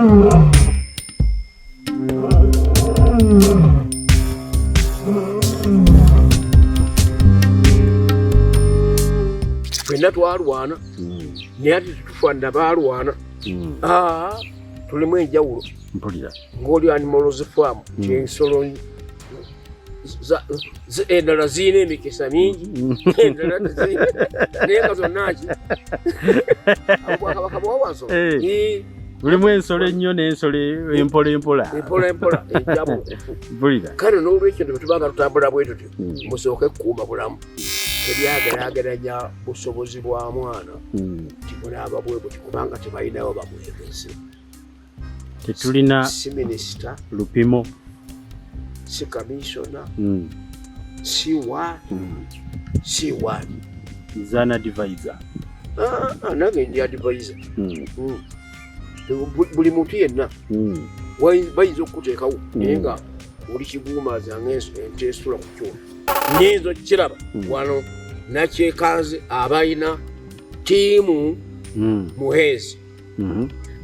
Ffenna twalwana, naye ate tetufaanana baalwana. Ah, tulimu enjawulo. Mpulira. Ng'oli animals farm, kyensolo endala zirina emikisa mingi, endala tezirina, naye nga zonna ki obwakabaka bwawansolo. Eh. Mulimu ensolo ennyo n'ensolo empola empola. Empola empola ejjabukufu. Mpulira. Kale n'olwekyo nti bwe tubanga tutambula bwe tutyo, musooke kukuuma bulamu, teryageraageranya busobozi bwa mwana timunaaba bwe buti, kubanga tebalinawo bamwegezi. Tetulina. Si minisita. Lupimo. Si kamisona, si wa si wa Is an advisor. Ah, ah, nange ndi advisor. Buli muntu yenna bayinza okukuteekawo, naye nga oli kiguumaaza ng'ente esula ku kyuma. Nyinza okukiraba wano nakyekanze abalina team Muhezi,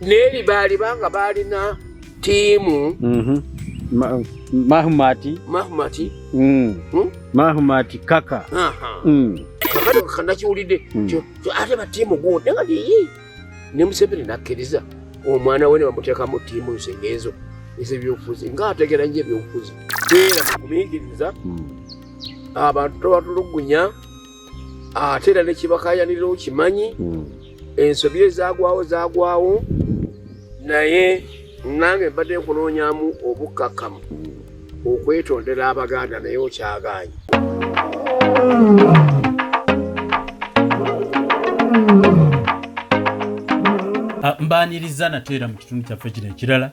naye baali banga balina team Mahumati. Mahumati. Mahumati kaka. Aha. Kakati kanakiwulidde ate ba team gundi nga yiyi ne Museveni nakkiriza omwana we ne bamuteekamu team nsengeezo ez'ebyobufuzi, ng'ategeera nnyo ebyobufuzi. Beera mugumiikiriza, abantu tobatulugunya, ate era nekibakayanirira okimanyi. Ensobi ezaagwawo zaagwawo, naye nange mbadde nkunoonyamu obukkakkamu okwetondera Abaganda, naye okyagaanye. Ah, mbaaniriza nate era mu kitundu kyaffe kino ekirala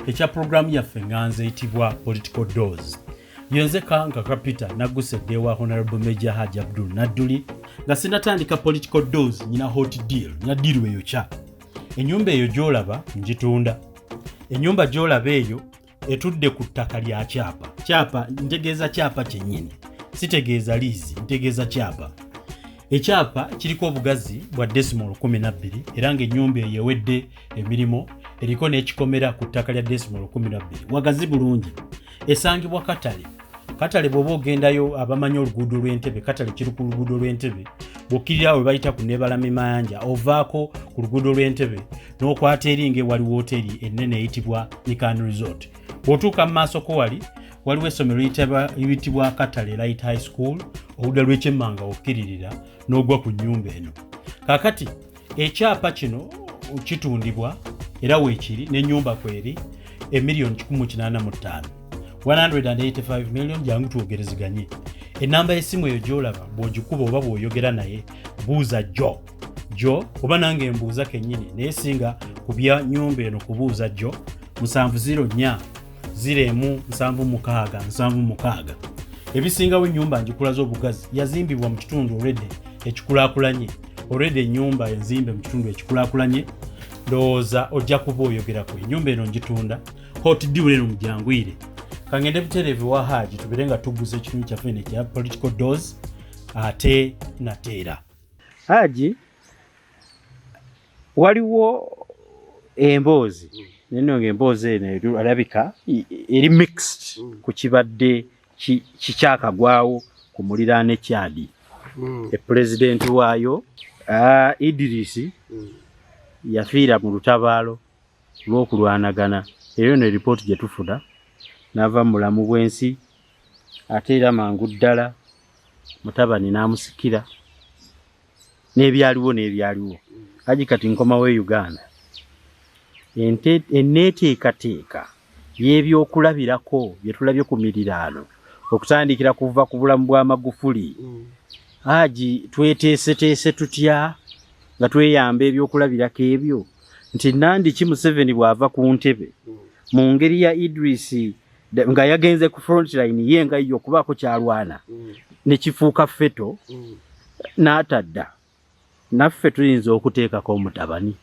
ekya pulogulaamu yaffe nganze eyitibwa Political Dose. Yenze Kanka Kapita naggusedde wa Honorable Major Haji Abdul Nadduli. Nga sinatandika Political Dose, nyina hot deal, nyina deal eyokya. Ennyumba eyo gy'olaba ngitunda. Ennyumba gy'olaba eyo etudde ku ttaka lya kyapa. Kyapa ntegeeza kyapa kyennyini, sitegeeza liizi, ntegeeza kyapa. Ekyapa kiriko obugazi bwa decimal 12, era ng'ennyumba eyo ewedde emirimu, eriko n'ekikomera ku ttaka lya decimal 12. Wagazi bulungi, esangibwa Katale. Katale bw'oba ogendayo, abamanyi oluguudo lw'Entebe, Katale kiri ku luguudo lw'Entebe. Bw'okkirira we bayita ku Nebalami Mayanja, ovaako ku luguudo lw'Entebe n'okwata eri ng'ewali wooteri ennene eyitibwa Nikan Resort. Bw'otuuka mu maaso ko wali waliwo essomero liyitibwa Katale Light High School. Oludda lw'ekyemmanga okkiririra n'ogwa ku nnyumba eno. Kaakati ekyapa kino kitundibwa, era weekiri n'ennyumba kweri, emiliyoni 185, 185 million. Jangu twogerezeganye. Enamba y'essimu eyo gy'olaba, bw'ogikuba oba bw'oyogera naye, buuza jo jo oba nange mbuuza kennyini, naye singa ku bya nyumba eno kubuuza jo 704 01 76 76. Ebisingawo, ennyumba ngikulaza obugazi, yazimbibwa mu kitundu olwedde ekikulaakulanye. Olwedde ennyumba enzimbe mu kitundu ekikulaakulanye. Ndowooza ojja kuba oyogerako. Ennyumba eno ngitunda, hot deal eno, mujangwire. Kangende butereevu wa Haji, tubeere nga tugguza ekitundu kyaffe eno ekya Political Dose ate nateera. Haji, waliwo emboozi neno, nga emboozi eno alabika eri mixed ku kibadde kikyakagwawo ku muliraano e Chad. Epulezidenti waayo Idris yafiira mu lutabaalo lw'okulwanagana. Eyo no eripooti gye tufuna, n'ava mu bulamu bw'ensi, ate era mangu ddala mutabani n'amusikira n'ebyaliwo n'ebyaliwo. Haji, kati nkomawo e Uganda, enneeteekateeka y'ebyokulabirako bye tulabye ku miriraano okutandikira kuva ku bulamu bwa Magufuli, Haji, tweteeseteese tutya nga tweyamba ebyokulabirako ebyo nti nandiki Museveni bw'ava ku ntebe mu ngeri ya Idris nga yagenze ku frontline ye nga ye okubaako kyalwana ne kifuuka fatal n'atadda, naffe tuyinza okuteekako omutabani?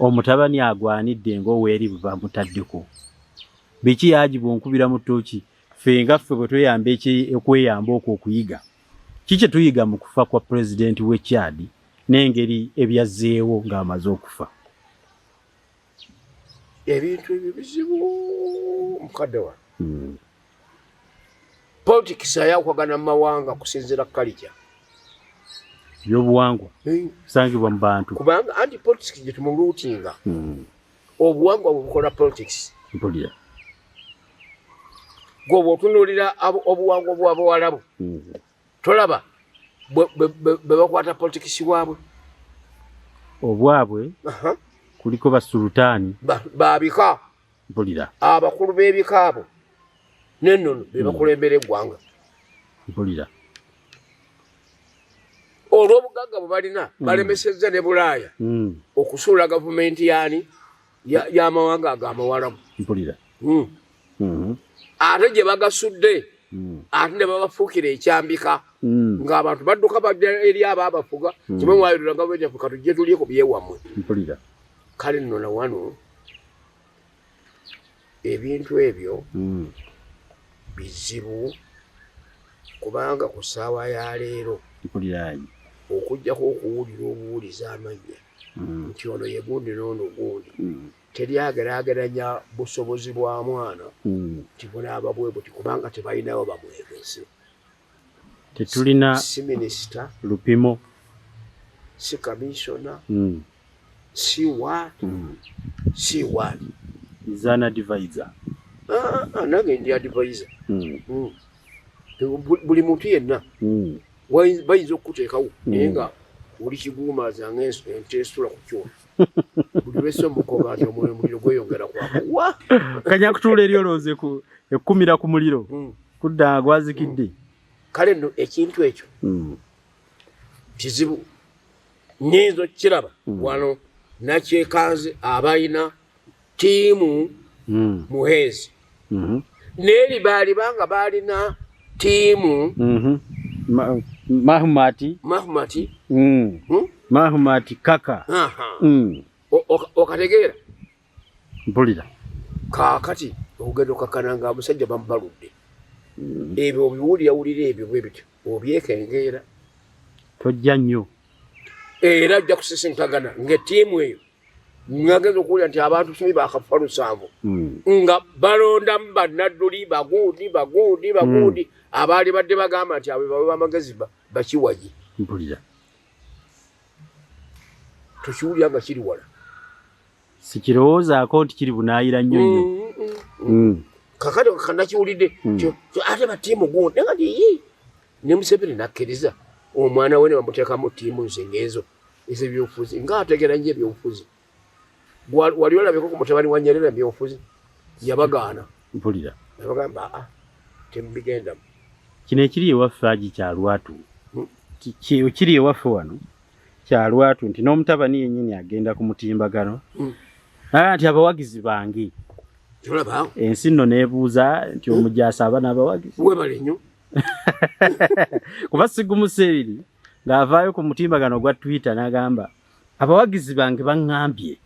Omutabani agwanidde ng'oweeri bwe bamutaddeko biki? Haji, bwonkubira mu ttooki, ffe nga ffe bwe tweyamba okweyamba okwo okuyiga, ki kye tuyiga mu kufa kwa pulezidenti w'e Chad n'engeri ebyazzeewo ng'amaze okufa? Ebintu ebyo bizibu mukadde wa Politics ayawukagana mu mawanga kusinziira ku culture y'obuwangwa kusangibwa mu bantu, kubanga anti politics gye tumuluutinga obuwangwa bwe bukola politics. Mpulira. Gwe bw'otunuulira obuwangwa bw'Abawalabu, tolaba bwe bakwata politics waabwe? Obwabwe kuliko basulutaani. Babika. Mpulira. Abakulu b'ebika abo n'ennono be bakulembera eggwanga. Mpulira. Olw'obugagga bwe balina balemesezza ne Bulaaya okusuula gavumenti yaani y'amawanga ag'Amawalabu. Mpulira. Ate gye bagasudde, ate ne babafuukira ekyambika, ng'abantu badduka bajja eri abo abafuga. Kimwe mwayirira gavumenti yaffe, katujje tulye ku byewammwe. Mpulira. Kale nno na wano ebintu ebyo bizibu, kubanga ku ssaawa ya leero, Mpulira. okuggyako okuwulira obuwuliza amannya nti ono ye gundi n'ono gundi, teryageraageranya busobozi bwa mwana nti bunaaba bwe buti, kubanga tebalinawo bamwegese. Tetulina si minisita, lupimo, si kamisona, si what, si what. Is an advisor. Nange ndi advisor. Buli muntu yenna bayinza okukuteekawo, naye nga oli kiguumaaza ng'ente esula ku kyuma, buli lwessa omukoba nti omuliro gweyongera kwaka wa. Kanya kutuula eri olowooze ekkumira ku muliro, kudda gwazikidde. Kale nno ekintu ekyo kizibu. Nyinza okukiraba wano nakyekanze abalina team Muheezi, n'eri baali banga balina team Mahumati. Mahumati. Mahumati kaka. Okategeera? Mpulira. Kaakati ogenda okakana nga omusajja bamubaludde. Ebyo obiwulira wulira ebyo bwe bityo obyekengeera. Tojja nnyo. Era ajja kusisinkagana ng'ettiimu eyo ngagenda okuwulira nti abantu simi bakafa 7, nga balondamu bannadduli bagundi bagundi bagundi, abaali badde bagamba nti abo bawe bamagezi bakiwagi. Mpulira. Tokiwulira nga kiri wala. Sikirowoozaako nti kiri bunaayira nnyo nnyo. Kakati kanakiwulidde ate batiimu gundi nga nti ne Museveni nakkiriza omwana we ne bamuteekamu ttiimu nze ng'ezo ez'ebyobufuzi, ng'ategeera nnyo ebyobufuzi. Wali olabeko ku mutabani wa Nyerere ebyobufuzi? Yabagaana. Mpulira. Yabagamba aa temubigendamu. Kino ekiri ewaffe agi kya lwatu. Kiri ewaffe wano kya lwatu nti n'omutabani yennyini agenda ku mutimbagano nti abawagizi bange. Ensi nno neebuuza nti omujaasi aba n'abawagizi. Webale nnyo. Kuba Sigumuseeri ng'avaayo ku mutimbagano gwa Twitter n'agamba abawagizi bange baŋŋambye,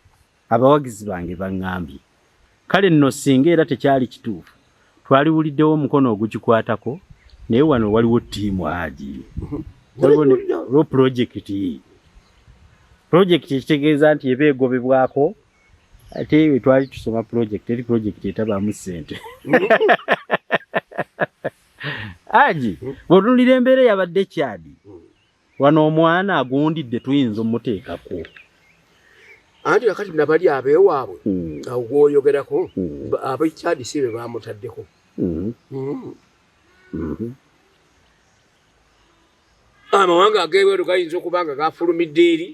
abawagizi bange baŋŋambye. Kale nno singa era tekyali kituufu twaliwuliddewo omukono ogukikwatako, naye wano waliwo ttiimu agi. Waliwo pulojekiti. Pulojekiti ekitegeeza nti eba egobebwako, ate twali tusoma pulojekiti, eri pulojekiti etabaamu ssente. Aji, bw'otunuulira embeera eyabadde Chad, wano omwana agundidde tuyinza omuteekako. Anti kakati nabali abeewaabwe awo gw'oyogerako, ab'e Chad si be baamutaddeko. Amawanga ag'ebweru gayinza okuba nga gafulumidde eri,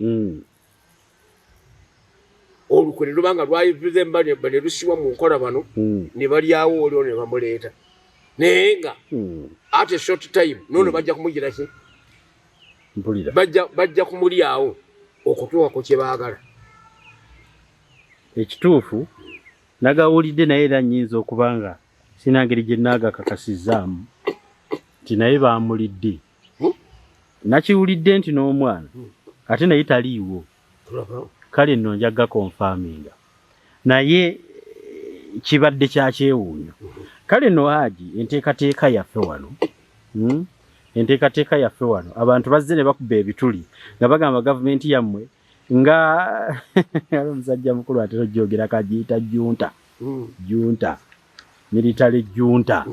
olukwe ne luba nga lwayivuze ne lusibwa mu nkola bano, ne balyawo olwo ne bamuleeta. Naye nga at a short time nono bajja kumugira ki? Mpulira. Bajja kumulyawo okutuuka ku kye baagala. Ekituufu nagawulidde, naye era nnyinza okuba nga sina ngeri gye naagakakasizzaamu nti naye baamulidde. Nakiwulidde nti n'omwana ate naye taliiwo. Kale nno nja gakonfaaminga, naye kibadde kya kyewuunyo. Kale nno Haji, enteekateeka yaffe wano, enteekateeka yaffe wano abantu bazze ne bakuba ebituli nga bagamba gavumenti yammwe Nga ali omusajja mukulu atera ojjogerako agiyita junta. Junta, military junta.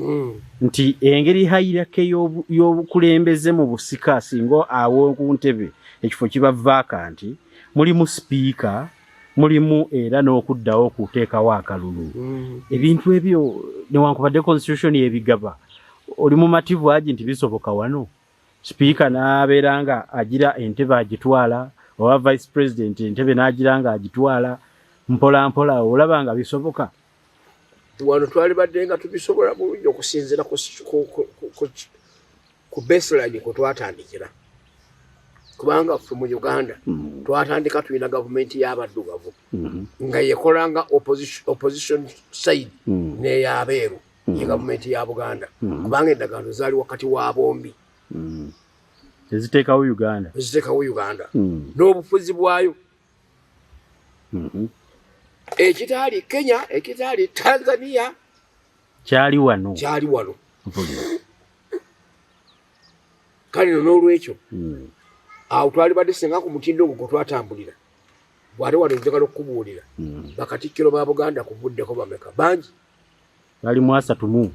Nti engeri hierarchy y'obukulembeze mu busika, singa awo ku ntebe ekifo kiba vacant, mulimu sipiika, mulimu era n'okuddawo okuteekawo akalulu. Ebintu ebyo newankubadde constitution ebigaba, oli mumativu agi nti bisoboka wano sipiika n'abeera nga agira entebe agitwala, oba vice president entebe n'agira nga agitwala mpola mpola, olaba nga bisoboka? Wano twalibadde nga tubisobola bulungi okusinziira ku baseline kwe twatandikira, kubanga ffe mu Uganda twatandika tulina gavumenti y'abaddugavu nga yekolanga opposition side n'ey'abeeru, ye gavumenti ya Buganda, kubanga endagaano zaali wakati wa bombi. Eziteekawo Uganda. Eziteekawo Uganda n'obufuzi bwayo, ekitaali Kenya, ekitaali Tanzania. Kyali wano. Kyali wano. Kale no n'olwekyo awo twalibadde singa ku mutindo ogwo gwe twatambulira bwate wano njagala okukubuulira, bakatikkiro ba Buganda kuvuddeko bameka? Bangi. Bali mu 30.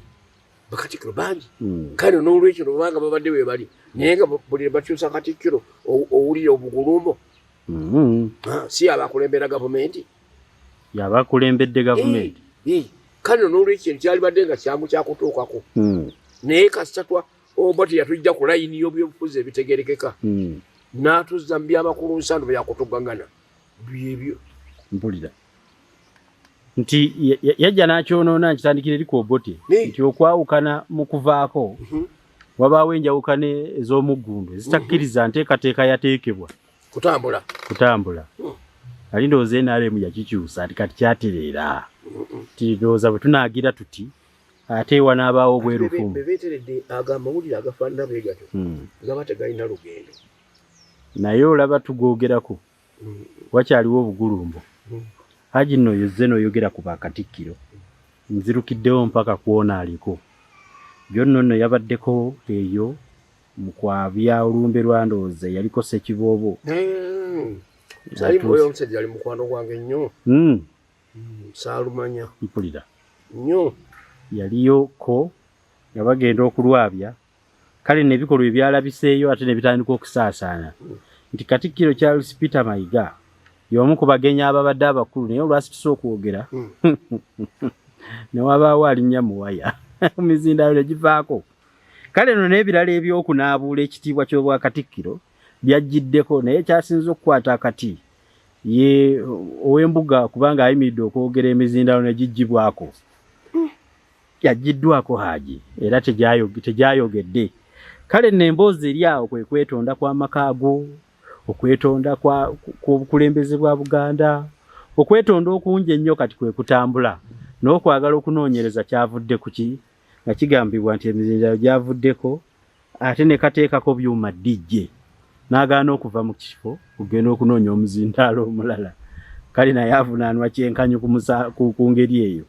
Bakatikkiro bangi. Kale n'olwekyo nobanga babadde we bali, naye nga buli bakyusa katikkiro owulira obugulumbo. Si abakulembera gavumenti? Yabakulembedde gavumenti. Kale n'olwekyo kyalibadde nga kyangu kyakutuukako, naye kasita twa oba teyatujja ku layini y'obyobufuzi ebitegerekeka, n'atuzza mu byamakulu nsano byakutugangana byebyo. Mpulira nti yajja n'akyonoona nkitandikira eri ku Obote, nti okwawukana mu kuvaako wabaawo enjawukana ez'omuggundu ezitakkiriza nteekateeka yateekebwa kutambula. Kutambula. Ali ndowooza NRM yakikyusa nti kati kyatereera, nti ndowooza bwe tunaagira tuti ate wanaabaawo obwerufu. Bebeeteredde ago amawulire agafaanana bwe gatyo gaba tegalina lugendo. Naye olaba tugoogerako, wakyaliwo obugulumbo. Haji nno yozze n'oyogera ku bakatikkiro, nzirukiddewo mpaka kwona aliko byonno nno yabaddeko eyo mu kwabya olumbe lwa ndowooza yaliko Ssekiboobo. Oyo omusajja ali mukwano gwange nnyo. Saalumanya. Mpulira. Nnyo. Yaliyo ko nga bagenda okulwabya, kale nebikolwa ebyalabiseeyo ate ne bitandika okusaasaana nti Katikkiro Charles Peter Mayiga y'omu ku bagenyi ababadde abakulu, naye olwasituse okwogera ne wabaawo alinnya muwaya mizindaalo ne givaako. Kale no n'ebirala ebyokunaabuula ekitiibwa ky'obwakatikkiro byajjiddeko, naye kyasinze okukwata akati ye ow'embuga, kubanga ayimiridde okwogera emizindaalo ne giggyibwako, yaggiddwako Haji era tegyayogedde. Kale nno emboozi eri awo kwe kwetonda kw'amaka ago, okwetonda kw'obukulembeze bwa Buganda, okwetonda okungi ennyo kati kwe kutambula n'okwagala okunoonyereza kyavudde ku ki, nga kigambibwa nti emizindaalo gyavuddeko ate ne kateekako byuma DJ n'agaana okuva mu kifo kugenda okunoonya omuzindaalo omulala. Kale naye avunaanwa kyenkanyi ku ngeri eyo.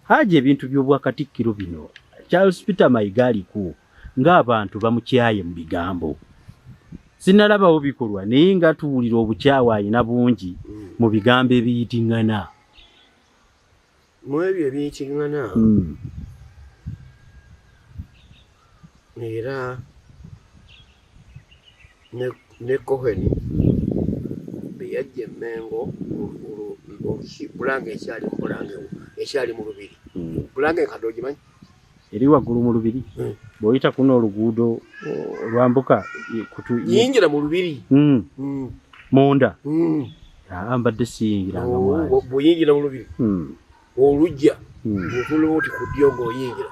Haji, ebintu by'obwakatikkiro bino, Charles Peter Mayiga aliko ng'abantu bamukyaye mu bigambo, sinnalabawo bikolwa, naye nga tuwulira obukyawa alina bungi mu bigambo ebiyitiŋŋana. Mu ebyo ebiyitiŋŋana era ne Cohen bwe yajja e Mmengo, Bulange ekyali mu Bulange, ekyali mu Lubiri. Bulange enkadde ogimanyi? Eri waggulu mu Lubiri, bw'oyita kuno oluguudo olwambuka. Yingira mu Lubiri. Munda? Mbadde siyingiranga. Bw'oyingira mu Lubiri, olujja bw'otunula oti ku ddyo ng'oyingira,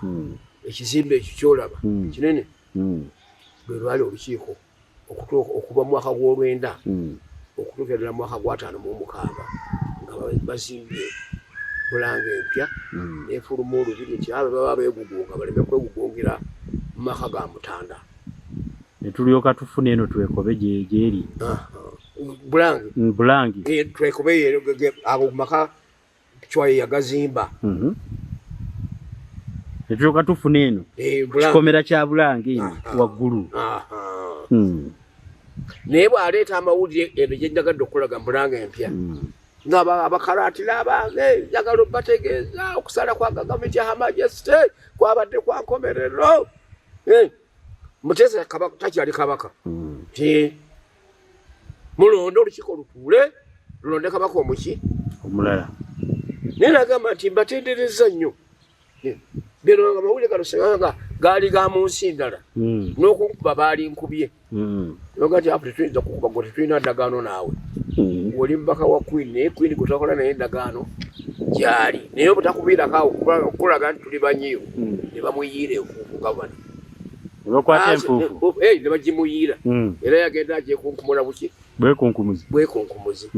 ekizimbe ekyo kyolaba kinene, lwe lwali olukiiko okuva mu mwaka gw'olwenda okutuukira ddala mu mwaka gw'ataano mu mukaaga, nga bazimbye Bulange empya nefuluma olubiri, nti abo baba beegugunga baleme kwegugungira mu maka ga Mutanda. Ne tulyoka tufuna eno Twekobe gyeri. Bulange. Bulange. Twekobe ago maka Cwaye yagazimba. Ne tulyoka tufuna eno kikomera kya Bulange eno waggulu. Naye bw'aleeta amawulire eno gye njagadde okulaga mbulanga empya nga abakalaatira abange, njagala obategeeza okusala kwa gavumenti ya Her Majesty kwabadde kwa nkomerero. Muteesa takyali kabaka, ti mulonde olukiiko lutuule lulonde kabaka omuki omulala. Naye nagamba nti mbatendereza nnyo, bino nga mawulire gano senga gaali ga mu nsi ndala, n'okunkuba baali nkubye. Noga nti apo tetuyinza kukuba gwe, tetulina ndagaano naawe. Oli mubaka wa Queen, naye Queen gwe twakola naye endagaano gyali, naye obutakubiirako awo okulaga nti tuli banyiivu, ne bamuyiira enfuufu gavana. Nebakwata enfuufu. Ne bagimuyiira. Era yagenda agyekunkumula buki? Bwekunkumuzi. Bwekunkumuzi.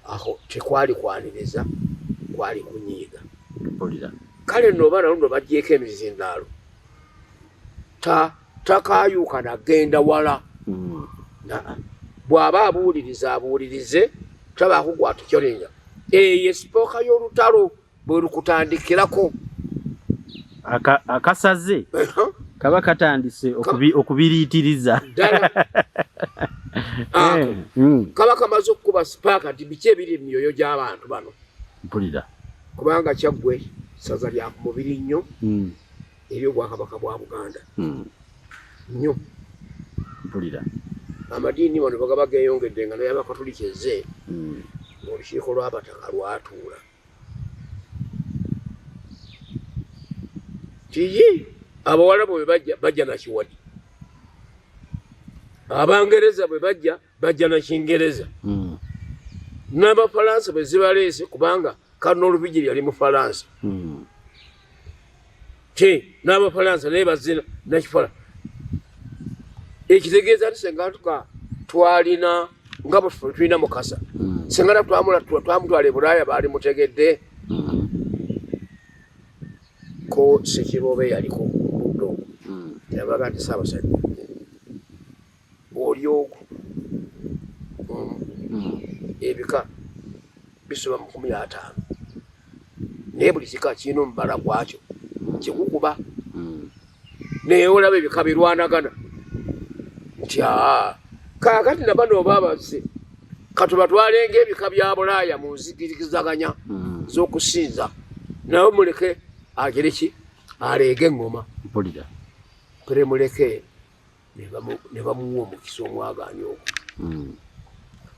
Aho tekwali kwaniriza, kwali kunyiiga. Kale nno oba naluno bagyeko emizindaalo, takayuka nagenda wala. Bw'aba abuuliriza abuulirize, tabaako gwatucolinga. Eyo esipooka y'olutalo bwe lukutandikirako. Akasaze kaba katandise okubiriitiriza. Ddala. Kaba kamaze okukuba sipaaka nti biki ebiri mu myoyo gy'abantu bano. Mpulira. Kubanga Kyaggwe ssaza lya ku mubiri nnyo eri Obwakabaka bwa Buganda. Nnyo. Mpulira. Amadiini wano bagaba geeyongedde nga naye Abakatoliki ezze, olukiiko lw'abataka lwatuula. Kiyi abawala bwe bajja, bajja na kiwadi. Abangereza bwe bajja, bajja na Kingereza. N'Abafalansa bwe zibaleese, kubanga Cardinal Lubigiri yali Mufalansa. Ti n'Abafalansa naye bazina nakifala. Ekitegeeza nti senga tuka twalina nga bwe tulina Mukasa. Senga twamutwala e Bulaaya baali mutegedde. Ko Ssekiboobo yaliko budde ogwo. Yabaga nti Ssaabasajja oli ogwo. Ebika bisoba mu 15. Naye buli kika kirina omubala gwakyo kikukuba. Naye olaba ebika birwanagana. Nti kaakati na bano oba abazze katubatwalenga ebika bya Bulaaya mu nzikirizaganya z'okusinza, naye muleke agire ki aleege eŋŋoma. Mpulira. Pere muleke ne bamuwa omukisa omwagaanya ogwo.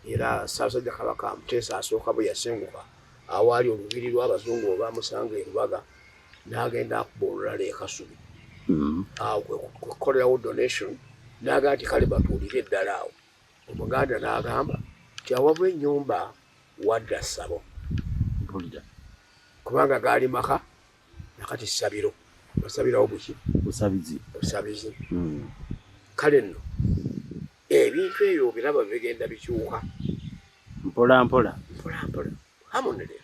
Era Ssaabasajja Kabaka Muteesa asooka bwe yasenguka awaali olubiri lw'Abazungu olwamusanga e Lubaga, n'agenda akuba olulala e Kasubi. Awo kwe kukolerawo donation, n'agamba nti kale batuulire ddala awo. Omuganda n'agamba nti awava ennyumba wadda ssabo. Mpulira. Kubanga gaali maka nakati ssabiro, basabirawo buki? Busabizi. Busabizi. Kale nno ebintu ebyo obiraba bigenda bikyuka mpola mpola. Mpola mpola. Hamonere.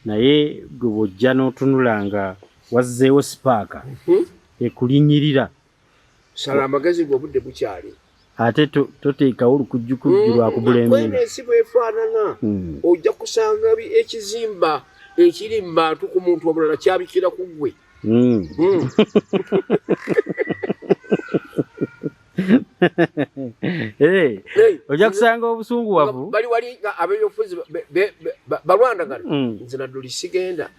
Naye gwe bw'ojja n'otunula nga wazzeewo sipaaka ekulinnyirira. Sala amagezi gwe, obudde bukyali. Ate toteekawo olukujjukujju lwa kubulemera. Kweno ensi bw'efaanana, ojja kusanga ekizimba ekiri mu bantu ku muntu omulala kyabikira ku ggwe. Ojja kusanga obusunguwavu. Bali wali nga ab'ebyobufuzi balwanagana. Nze nadduli sigenda.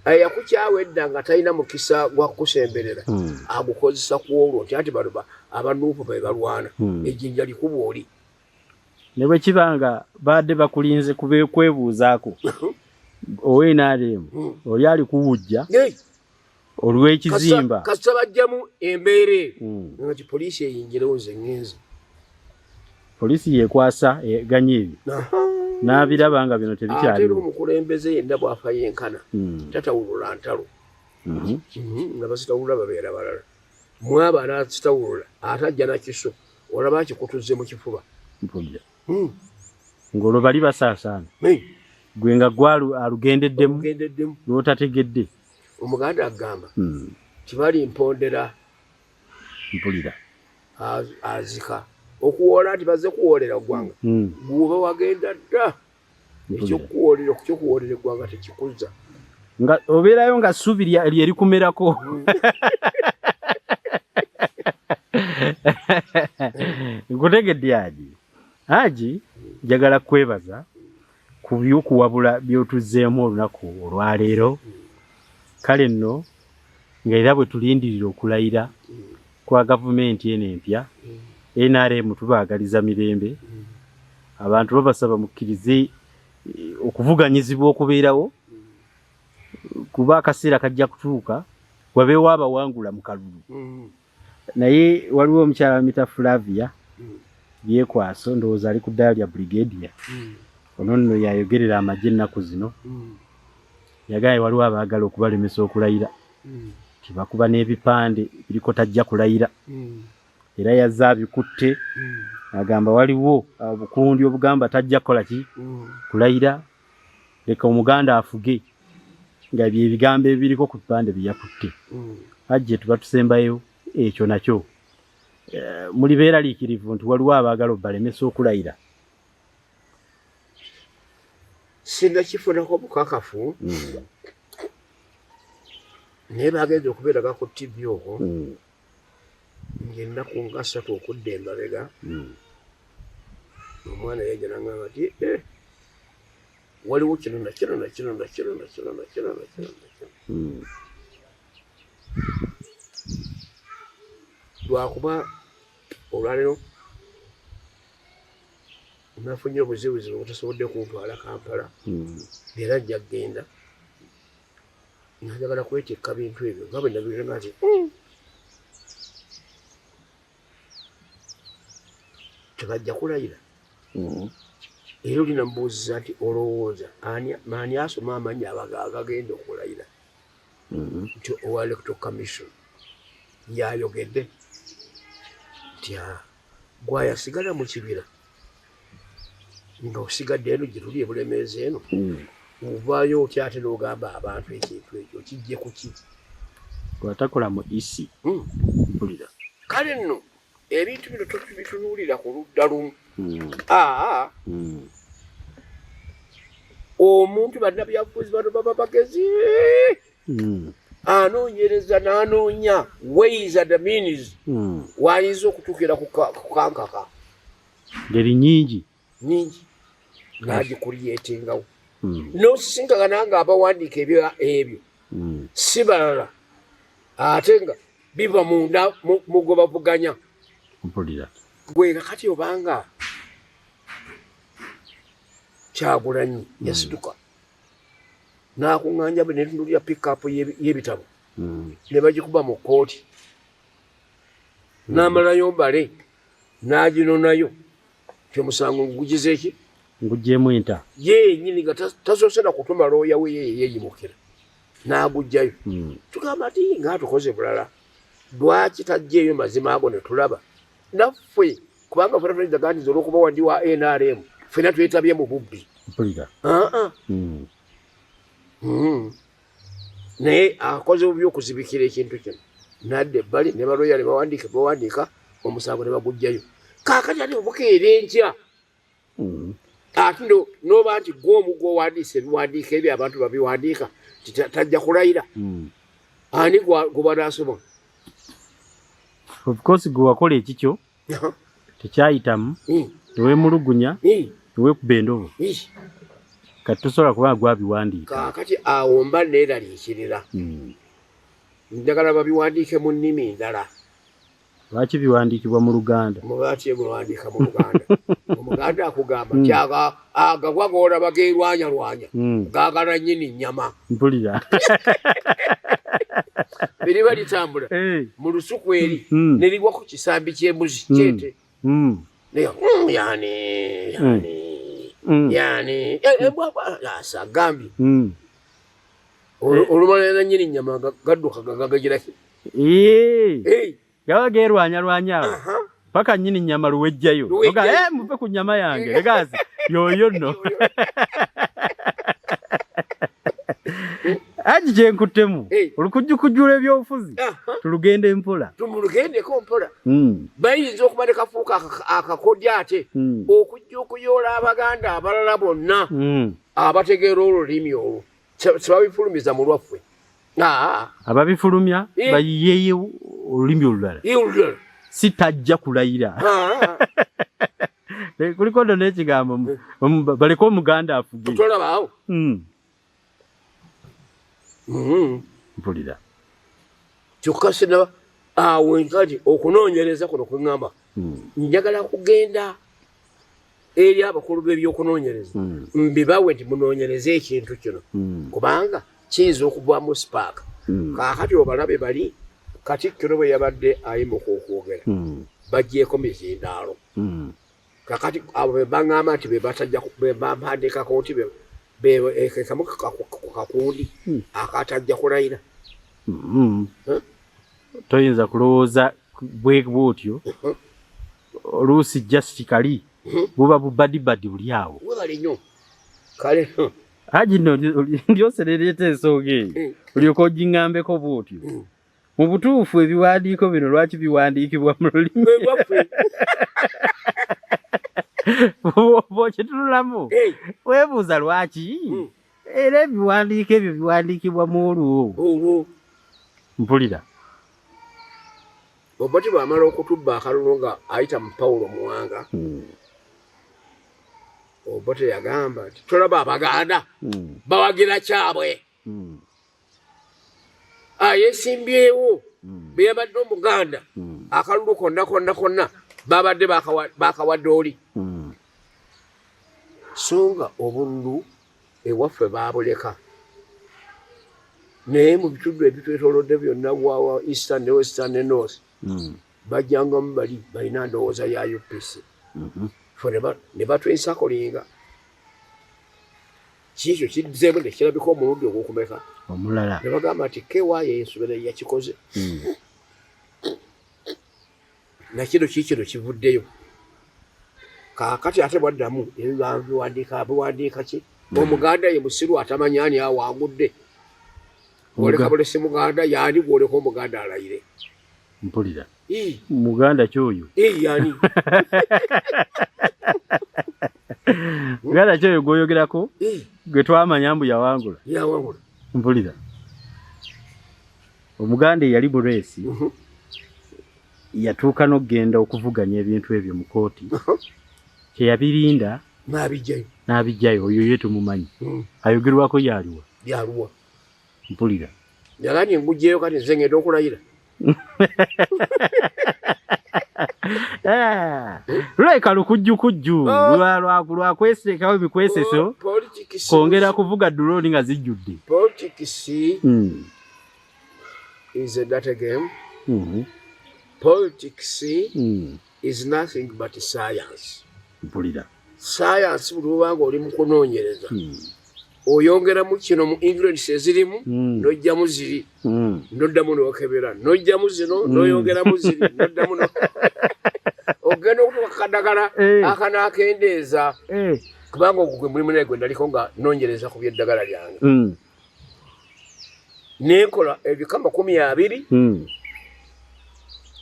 Yakukyawa edda nga talina mukisa gwa kukusemberera. Agukozesa ku olwo nti anti bano abanuupu be balwana. Ejjinja likuba oli. Ne bwe kiba nga baadde bakulinze kwebuuzaako owa NRM, oli ali kuwujja olw'ekizimba. Kasita bajjamu embeera eyo. Nga ti poliisi eyingirewo, nze ŋŋenze. Poliisi yeekwasa eganya ebyo. N'abiraba nga bino tebikyaliwo. Ate era omukulembeze yenna bw'afa yenkana, tatawulula ntalo. Nga bazitawulula babeera balala. Mwaba anaazitawulula ate ajja na kiso, olaba akikutuze mu kifuba. Mpulira. Ng'olwo bali basaasaana. Gwe nga gwe alugendeddemu, Alugendeddemu. lw'otategedde. Omuganda agamba tibali mpondera. Mpulira. Azika okuwoola nti bazze kuwoolera ggwanga. Gwoba wagenda dda. Ekyokuwoolera, ekyokuwoolera eggwanga tekikuza. Nga obeerayo nga ssuubi lye likumerako. Nkutegedde Haji. Haji, njagala kwebaza ku by'okuwabula by'otuzzeemu olunaku olwaleero. Kale nno nga era bwe tulindirira okulayira kwa gavumenti eno empya, NRM tubaagaliza mirembe. Abantu babasaba mukkirize okuvuganyizibwa okubeerawo, kuba akaseera kajja kutuuka wabeewo abawangula mu kalulu. Naye waliwo omukyala Mita Flavia Byekwaso, ndowooza ali ku ddaala lya Brigadier. Ono nno yayogerera amagye ennaku zino. Yagambye waliwo abaagala okubalemesa okulayira, tibakuba n'ebipande biriko tajja kulayira. Era yazze abikutte, agamba waliwo obukundi obugamba tajja kukola ki kulayira, leka Omuganda afuge, nga bye bigambo ebiriko ku bipande bye yakutte. Hajji, tuba tusembayo ekyo nakyo, muli beeraliikirivu nti waliwo abaagala obalemesa okulayira? Sinnakifunako bukakafu, naye bagenze okubeeraga ku TV okwo ng'ennaku nga 3 okudda emabega, omwana yajja n'aŋŋamba nti waliwo kino na kino na kino na kino na kino na kino na kino na kino. Lwakuba olwaleero nafunye obuzibuzibu obutasobodde kuntwala Kampala, era nja kugenda nga njagala kwetikka bintu ebyo nga bwe nabirenga nti tebajja kulayira. Era oli namubuuziza nti olowooza ani asoma amannya agagenda okulayira? Nti owa Electoral Commission yayogedde nti gwayasigala mu kibira nga osigadde eno gye tuli ebulemeezi eno, ovaayo otya ate n'ogamba abantu ekintu ekyo kijje ku ki? Gwatakola mu isi mpulira. Kale nno ebintu bino tobitunuulira ku ludda lumu. Omuntu bannabyabufuzi bano baba bagezi, anoonyereza n'anoonya ways and means wayinza okutuukira ku kankaka. Ngeri nyingi nyingi n'agikuliyetingawo, n'osisinkagana nga abawandiika ebyo si balala, ate nga biva munda mu gwe bavuganya. Mpulira. Gwe kakati obanga Kyagulanyi yasituka n'akuŋŋaanya netunulira pickup y'ebitabo ne bagikuba mu kkooti, n'amalayo mbale n'aginonayo ti omusango ngugize ki, ngugyemu enta ye yennyini nga tasoose na kutuma looya we, ye yeeyimukira n'agugjayo. Tugamba nti nga tukoze bulala, lwaki tajjeeyo mazima ago ne tulaba naffe? Kubanga fena tuyinza nti olw'okuba wandi wa NRM fena twetabye mu bubbi. Mpulira. Naye akoze bubi okuzibikira ekintu kino, nadda ebbali ne balooya ne bawandiika bawandiika omusango ne bagugjayo. Kaakati ate obukeera enkya ate n'oba nti gwe omu gw'owandiisa ebiwandiiko ebyo, abantu babiwandiika nti tajja kulayira, ani gwe banaasoma? Of course gwe wakola ekikyo tekyayitamu, neweemulugunya, neweekuba endobo, kati tosobola kubanga gwabiwandiika. Kaakati awo mba neeraliikirira, njagala babiwandiike mu nnimi ndala. Lwaki biwandiikibwa mu Luganda? Lwaki muwandiika mu Luganda? Omuganda akugamba nti agabwa g'olaba geerwanyalwanya gaagala nnyini nnyama. Mpulira. Biriba litambula mu lusuku eri ne ligwa ku kisambi ky'embuzi kyente, yani yani yani asagambye olumala na nnyini nnyama gadduka gagagiraki. Gaba geerwanyalwanya awo paka nnyini nnyama luwejjayo, muve ku nnyama yange legazi yoyo nno. Haji, kyenkuttemu olukujjukujju lw'ebyobufuzi tulugende mpola. Tumulugendeko mpola. Bayinza okuba ne kafuuka akakodya ate okujja okuyoola Abaganda abalala bonna abategeera olulimi olwo, tebabifulumiza mu lwaffe. Ababifulumya bayiyeeyo olulimi olulala. Olulala. Si tajja kulayira. Kuliko nno n'ekigambo baleke Omuganda afuge. Tolabaawo. Mpulira. Kyokka sinaba awo nkati okunoonyereza kuno kwe ŋŋamba, njagala kugenda eri abakulu b'ebyokunoonyereza, mbibawe nti munoonyereze ekintu kino, kubanga kiyinza okuvaamu spark. Kaakati obalabe bali Katikkiro bwe yabadde ayimuka okwogera, bagyeko mizindaalo. Kakati abo be baŋŋamba nti be batajja, be bampandiikako nti kamu kakundi akatajja kulayira. Toyinza kulowooza bwe bwotyo, oluusi just kali buba bubadibadi buli awo. Webale nnyo, kale. Haji nno ndyose nereeta ensonga eyo, olyoka ogiŋŋambeko bwotyo. Mu butuufu ebiwandiiko bino lwaki biwandiikibwa mu lulimi lwaffe? Bw'okitunulamu weebuuza lwaki era ebiwandiiko ebyo biwandiikibwa mu olwo. Olwo. Mpulira. Obote bwamala okutubba akalulu nga ayita mu Pawulo Muwanga, Obote yagamba nti tolaba Abaganda bawagira kyabwe, ayesimbyewo bwe yabadde Omuganda, akalulu konna konna konna babadde bakawadde oli. So nga obululu ewaffe babuleka, naye mu bitundu ebitwetolodde byonna, wawa eastern ne western ne north, bajjangamu bali balina ndowooza ya UPC. Fe ne batwensakolinga kiikyo kizzeemu nekirabika omulundi ogwokumeka. Omulala. Ne bagamba nti kewaayo ensubira yakikoze, nakino kiikino kivuddeyo. Kaakati ate bwaddamu ebyo biwandiika biwandiika ki? Omuganda ye musiru atamanya ani awangudde. Oleka bulesi Muganda yaani gwoleka Omuganda alayire? Mpulira. Muganda kyoyo. Yani? Muganda kyoyo gwoyogerako gwe twamanya mbu yawangula. Yawangula. Mpulira. Omuganda eyali mu race yatuuka n'okugenda okuvuganya ebintu ebyo mu kooti, kyeyabirinda. N'abijjayo. N'abijjayo. Oyo ye tumumanyi, ayogerwako yaliwa? Byaluwa. Mpulira. Yagambye ngugjeyo, kati nze ngenda okulayira. Lulabika lukujjukujju lwakwesekawo ebikweseso kwongera kuvuga drone nga zijjudde. Politics is a dirty game. Politics is nothing but science. Mpulira. Science buli obanga oli mu kunoonyereza, oyongeramu kino mu ingredients ezirimu, n'ojjamu ziri, noddamu n'okebera, n'ojjamu zino, n'oyongeramu ziri, noddamu ogenda okutuuka kadagala akanaakendeeza, kubanga ogwo gwe mulimu naye gwe naliko nga noonyereza ku by'eddagala lyange. Nenkola ebika 20,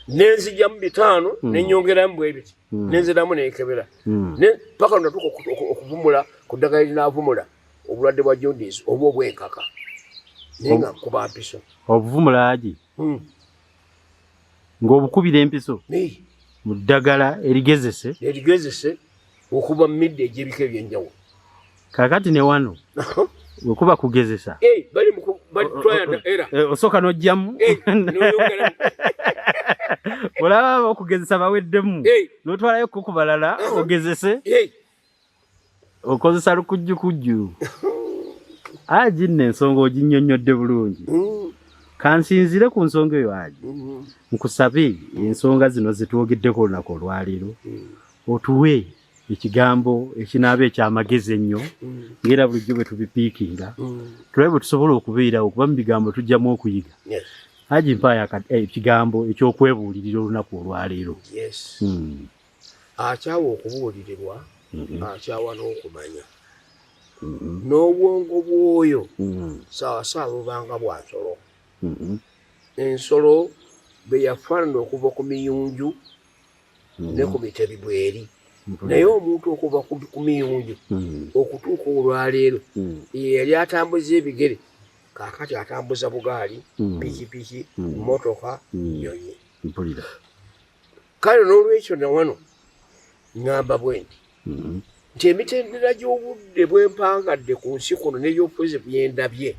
nenzijjamu 5, nenyongeramu bwe biti, nenziramu nenkebera paka natuuka okuvumula ku ddagala erinaavumula obulwadde bwa jaundice oba obwenkaka, naye nga nkuba mpiso. Obuvumula agi ng'obukubira empiso mu ddagala erigezese? Erigezese okuva mu midde egy'ebika ebyenjawulo. Kaakati ne wano wekuba kugezesa, bali try and error. Osooka n'ojjamu, n'oyongeramu. Olaba okugezesa baweddemu, n'otwalayo ko ku balala ogezese. Okozesa lukujjukujju. Haji nno ensonga oginnyonnyodde bulungi. Kansinzire ku nsonga eyo, Haji, nkusabe ensonga zino zetwogeddeko olunaku olwaleero, otuwe ekigambo ekinaaba ekyamagezi ennyo, ng'era bulijjo bwe tubipiikinga, tulabe bwe tusobola okubeerawo, kuba mu bigambo tujjamu okuyiga. Haji, mpaayo ekigambo ekyokwebuulirira olunaku olwaleero. Yes. Akyawa okubuulirirwa, akyawa n'okumanya, n'obwongo bw'oyo saawa saawa bubanga bwa nsolo. Ensolo bwe yafaanana okuva ku miyunju ne ku mitebi bweri, naye omuntu okuva ku miyunju okutuuka olwaleero, ye yali atambuza ebigere, kaakati atambuza bugaali, pikipiki, motoka, nyonyi. Mpulira. Kale n'olwekyo nawano ŋŋamba bwe nti nti emitendera gy'obudde bwempangadde ku nsi kuno n'ebyobufuzi byendabye,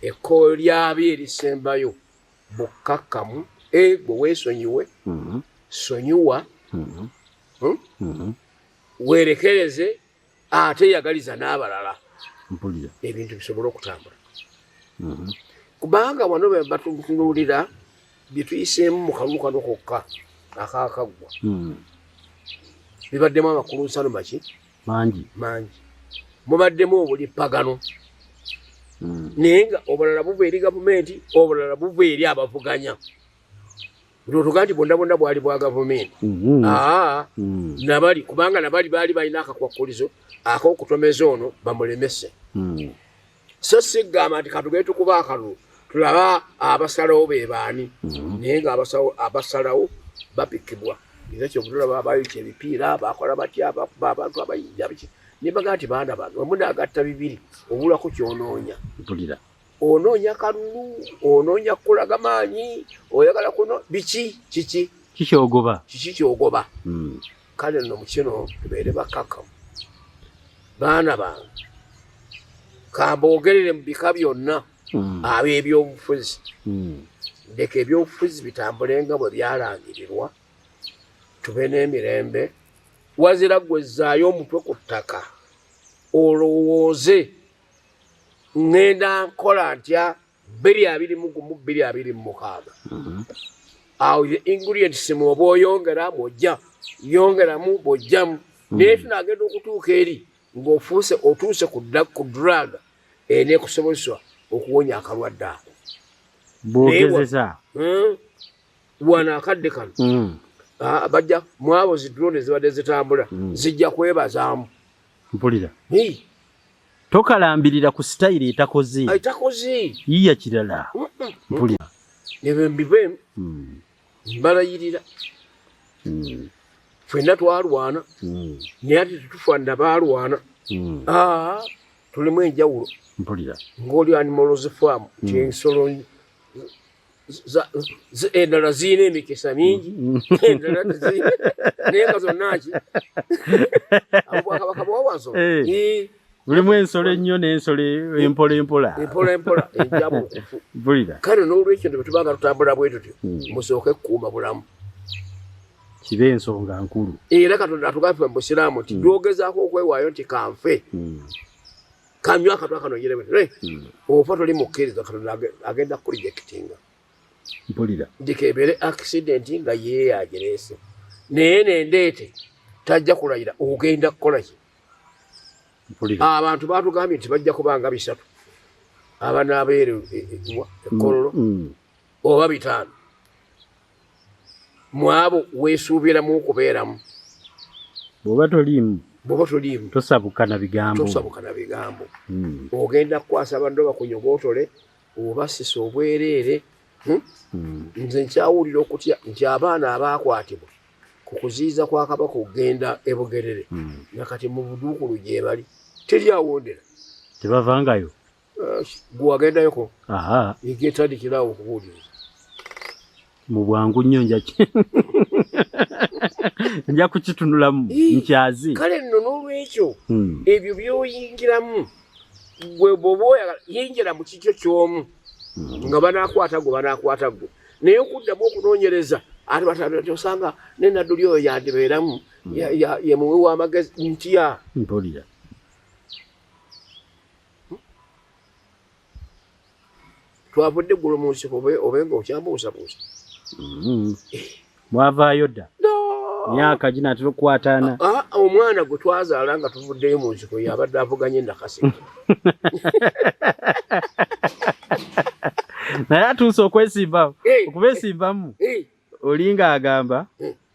ekkowe lyabyo erisembayo bukkakkamu, gwe weesonyiwe, sonyiwa, weerekereze, ate yagaliza n'abalala ebintu bisobole okutambula. Kubanga wano bwe batunuulira bye tuyiseemu mu kalulu kano kokka akaakaggwa, bibaddemu amakulunsano maki mangi mangi, mubaddemu obulippagano, naye nga obulala buva eri gavumenti, obulala buva eri abavuganya. Otuga nti bonna bonna bwali bwa gavumenti, aa nabali, kubanga nabali baali balina akakwakkulizo ak'okutomeza ono bamulemese. So sigamba nti katugende tukuba akalulu tulaba abasalawo be baani, naye nga abasalawo bapikibwa. Era kyobutulaba abayokya ebipiira bakola batya, bakuba abantu abayinja biki, nembaga nti baana bange bwemunaagatta bibiri obulako kyonoonya. Mpulira. Onoonya kalulu, onoonya kukulaga maanyi, oyagala kuno biki kiki kikyogoba, kiki kyogoba. Kale nno mu kino tubeere bakkakkamu. Baana bange, kamboogerere mu bika byonna ab'ebyobufuzi, ndeka ebyobufuzi bitambule nga bwe byalangirirwa, tube n'emirembe. Wazira gwe zzaayo omutwe ku ttaka olowooze, ŋŋenda nkola ntya 2021 2026? Awo the ingredients mwoba oyongera mwojja yongeramu bwojjamu, naye tunagenda okutuuka eri ng'ofuuse otuuse ku drug eneekusobozesa okuwonya akalwadde ako. Bwogezesa. Wano akadde kano bajja mwabo zi drone zibadde zitambula zijja kwebazaamu. Mpulira. Tokalambirira ku sitayiro etakoze. Etakoze. Yiya kirala. Mpulira. Nebwe mbive mbalayirira. Ffenna twalwana, naye ate tetufaanana baalwana. Tulimu enjawulo. Mpulira. Ng'oli animals farm, nti ensolo endala zirina emikisa mingi, endala tezirina, naye nga zonna ki obwakabaka bwawansolo Mulimu ensolo ennyo n'ensolo empola empola. Empola empola enjabukufu. Mpulira. Kale n'olwekyo nti bwe tubanga tutambula bwe tutyo, musooke kukuuma bulamu. Kibe ensonga nkulu. Era Katonda atugambye mu Busiraamu nti gyogezaako okwewaayo nti kanfe, kanywa akatwa kano njere bwe ofa toli mukkiriza, Katonda agenda kukurejectinga. Mpulira. Ndikeebere accident nga ye agireese, naye nendeete tajja kulayira ogenda kukola ki. Mpulira. Abantu batugambye nti bajja kubanga 3 abanaabeera ekkololo oba 5, mwabo weesuubiramu okubeeramu. Bw'oba toliimu, Bw'oba toliimu, tosabuka na bigambo. Tosabuka na bigambo. Ogenda kukwasa banno bakunyogootole obasisa obwereere. Nze nkyawulira okutya nti abaana abaakwatibwa ku kuziyiza kwa Kabaka okugenda e Bugerere, nakati mu buduukulu gye bali, teri awondera. Tebavangayo. Gwe wagendayoko? Aha. Egetandikirawo okubuuliriza. Mu bwangu nnyo nja kukitunulamu nkyazi. Kale nno n'olwekyo ebyo by'oyingiramu gwe bw'oba oyagala yingira mu kikyo ky'omu, nga banaakwata gwe banaakwata gwe, naye okuddamu okunoonyereza ate batandika nti osanga ne Nadduli oyo yandibeeramu ye muwi w'amagezi ntya. Mpulira. Twavudde eggulo mu nsiko obe nga okyambuusabuusa. Mwavaayo dda? Myaka ginaatera okukwataana. Omwana gwe twazaala nga tuvuddeyo mu nsiko yabadde avuganye Nakaseke. Naye atuuse okwesimbawo, okubeesimbamu. Olinga agamba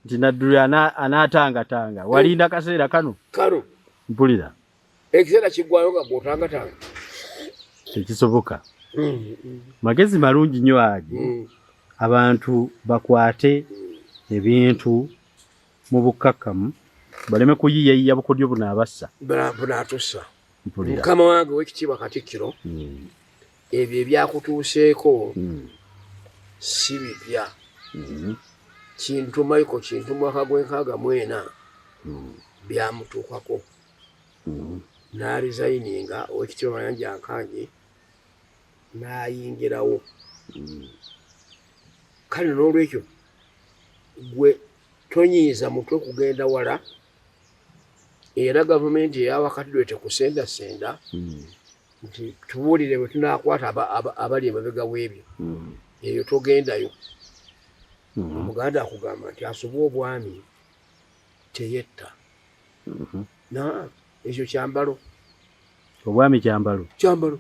nti Nadduli anaatangatanga. Walinda kaseera kano? Kano. Mpulira. Ekiseera kiggwayo nga gw'otangatanga. Tekisoboka. Magezi malungi nnyo agi. Abantu bakwate ebintu mu bukkakkamu, baleme kuyiiyayiya bukodyo bunaabassa. Bunaatussa. Mukama wange ow'ekitiibwa Katikkiro, ebyo ebyakutuuseeko si bipya. Kintu Michael Kintu mwaka gw'64 byamutuukako, n'aresigninga. Owekitiibwa Mayanja Nkangi n'ayingirawo. Kale n'olwekyo gwe tonyiiza mutwe kugenda wala, era gavumenti eyawakati lwe tekusendasenda nti tubuulire bwe tunaakwata abali emabega w'ebyo. Eyo togendayo. Omuganda akugamba nti asobwa obwami teyetta. Na ekyo kyambalo. Obwami kyambalo. Kyambalo.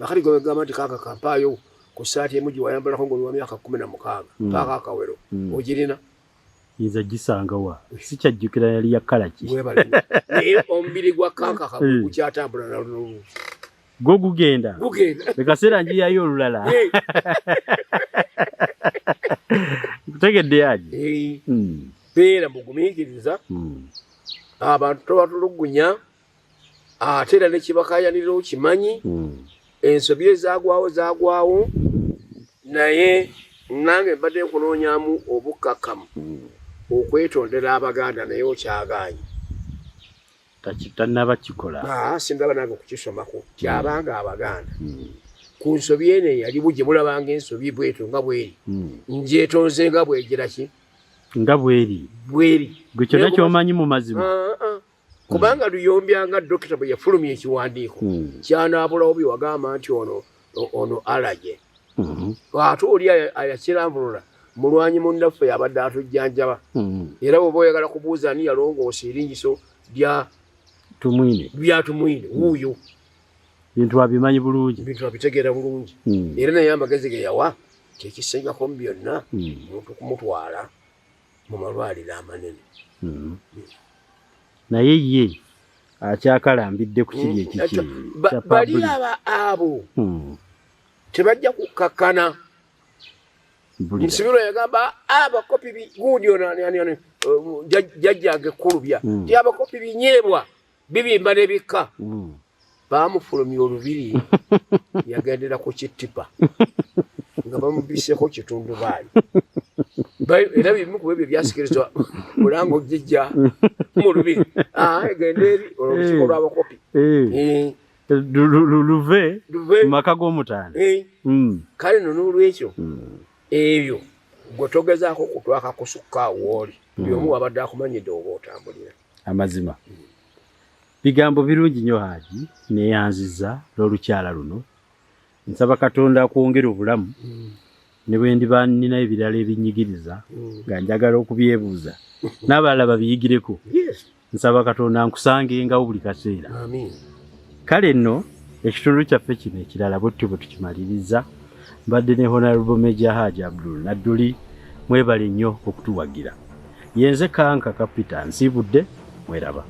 Akati gwe gamba nti kaka kampaayo ku saati emu gye wayambalako ng'oli wa myaka 16, paaka akawero, ogirina? Yinza gisanga wa? Sikyajjukira yali ya color ki. Webale nnyo. Naye omubiri gwa kankaka gukyatambula nalwo. Gwo gugenda. Gugenda. Ekaseera njiyayo olulala. Kutegedde yaji. Beera mugumiikiriza. Abantu tobatulugunya, ate era nekibakayanirira okimanyi. Ensobi ezagwawo zagwawo, naye nange mbadde nkunoonyamu obukkakkamu okwetondera Abaganda, naye okyagaanyi. Tannaba kikola. Ah, sindaba nange okukisomako kyabanga Abaganda ku nsobi eno eyaliwo gye mulabanga ensobi bwetyo nga bweri, njetonze nga bwegira ki. Nga bweri. Bweri. Gwe kyonna kyomanyi mu mazima. Ah, ah. Kubanga luyombya nga dokita bwe yafulumya ekiwandiiko kyanaabulawo bye wagamba nti ono alaje, ate oli ayakiranvulula mulwanyi munnaffe yabadde atujjanjaba. Era bw'oba oyagala kubuuza ani yalongoosa eringiso lya Tumwine, bya Tumwine, wuuyo. Bintu abimanyi bulungi. Ebintu abitegeera bulungi. Era naye amagezi ge yawa kyekisingako mu byonna, muntu kumutwala mu malwaliro amanene. Naye ye akyakalambidde ku kiri ekiki kya Bali public. aba abo tebajja kukakkana. Mpulira. Nsibirwa yagamba abakopi gundi ono ani, jjajjange Kkulubya, ti abakopi binyeebwa bibimba n'ebikka. Baamufulumya olubiri, yagendera ku kittipa nga bamubiseko kitundubaali. Era bimu ku ebyo byasikiriza Bulango jijja mu lubiri. Ah, genda eri olwo olukiiko lw'abakopi. Luve luve mu maka g'omutaano. Kale no n'olwekyo ebyo gwe togezaako kutwaka kusukka wooli, buli omu wabadde akumanyidde oba otambulira. Amazima bigambo birungi nnyo, Haji, neyanziza n'olukyala luno. Nsaba Katonda akwongere obulamu, ne bwe ndiba nnina ebirala ebinyigiriza nga njagala okubyebuuza n'abalala babiyigireko. Nsaba Katonda nkusangengawo buli kaseera. Amin. Kale nno ekitundu kyaffe kino ekirala bwetutyo bwe tukimaliriza. Mbadde ne Honorable Major Haji Abdul Nadduli. Mwebale nnyo okutuwagira. Yenze Kanka Kapita, nsiibudde, mweraba.